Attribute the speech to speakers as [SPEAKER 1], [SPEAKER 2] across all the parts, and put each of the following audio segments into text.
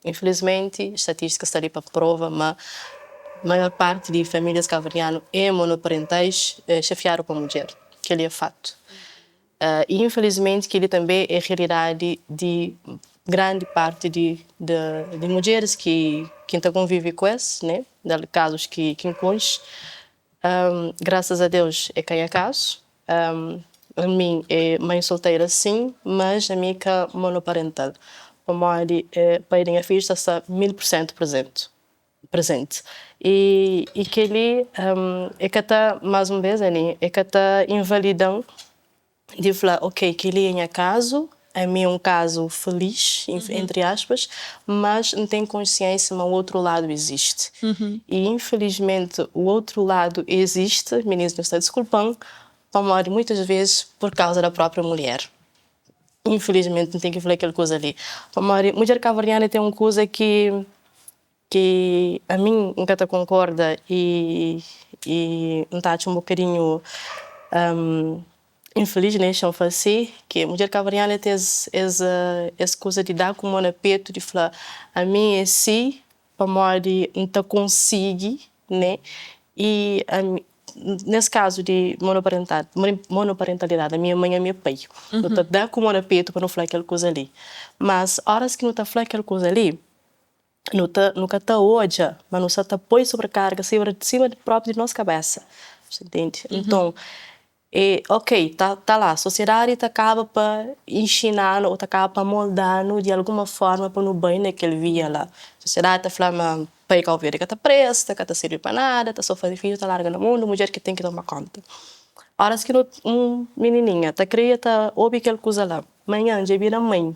[SPEAKER 1] Infelizmenti, statistika sta li pa prova ma maior parti di familias kabuverdianu é monoparentais, xefiadu pa mudjer. Kel-li é fatu. I infelizmenti kel-li tanbe é realidadi di grandi parti di di mudjeris ki ki N ta konvivi ku es, ne, na kazus ki ki N konxe. Grasas a Deus é ka nha kazu. Ami é mãe solteira sim, mas ami ka monoparental, pamodi pai di nha fidju ta sta 1000% presente presente. I i kel-li é ka ta, más un bes Anny, é ka ta invalida-m di fla, ok, kel-li é nha kazu, ami é un kazu felis, entri aspas, mas N ten konsiénsia ma outru ladu izisti. I infelizmenti o outru ladu izisti, minis nhos ta diskulpa-m, pamodi muitas vezes pur kauza da própria mulher. Infelizmenti N ten ki fla kel kuza li, pamodi mudjer kabuverdiana ten un kuza ki ki ami N ka ta konkorda i i N ta atxa un bokadinhu infelis, ne, xa-m fla si, ki mudjer kabuverdiana ten es es es kuza di da ku mo na petu di fla ami é si pamodi N ta konsigi, ne, i ami nes kazu di monoparentalidadi, ami é mãe, ami é pai, nu ta da ku mo na petu pa nu fla kel kuza li, mas oras ki nu ta fla kel kuza li, nu ta nu ka ta odja ma nu sa ta poi sobrekarga sima sima propi di nos kabesa, bu ntende? Nton é ok ta ta la sosiedadi ta kaba pa inxina-nu o ta kaba pa molda-nu di alguma forma pa nu bai na kel via la. Sosiedadi ta fla ma pai Kau Verdi ka ta presta, ka ta sirbi pa nada, ta so faze fidju ta larga na mundu, mudjer ki ten ki toma konta. Oras ki nu un minininha ta kria ta obi kel kuza la, manhan dja bira mãe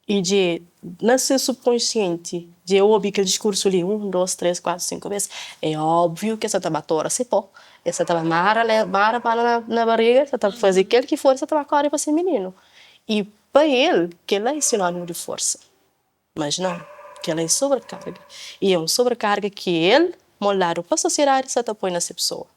[SPEAKER 1] I dje na se subkonsienti dje obi kel diskursu li un, dos, tres, kuatu, sinku bes, é óbviu ki el sa ta ba tora se po, el sa ta ba mara mara panu na bariga, el sa ta faze kel ki for, el sa ta ba kore pa se mininu. I pa el, kel-la é sinónimu di forsa. Mas nau, kel-la é sobrekarga. I é un sobrekarga ki el, moldadu pa sosiedadi, sa ta poi na se pesoa.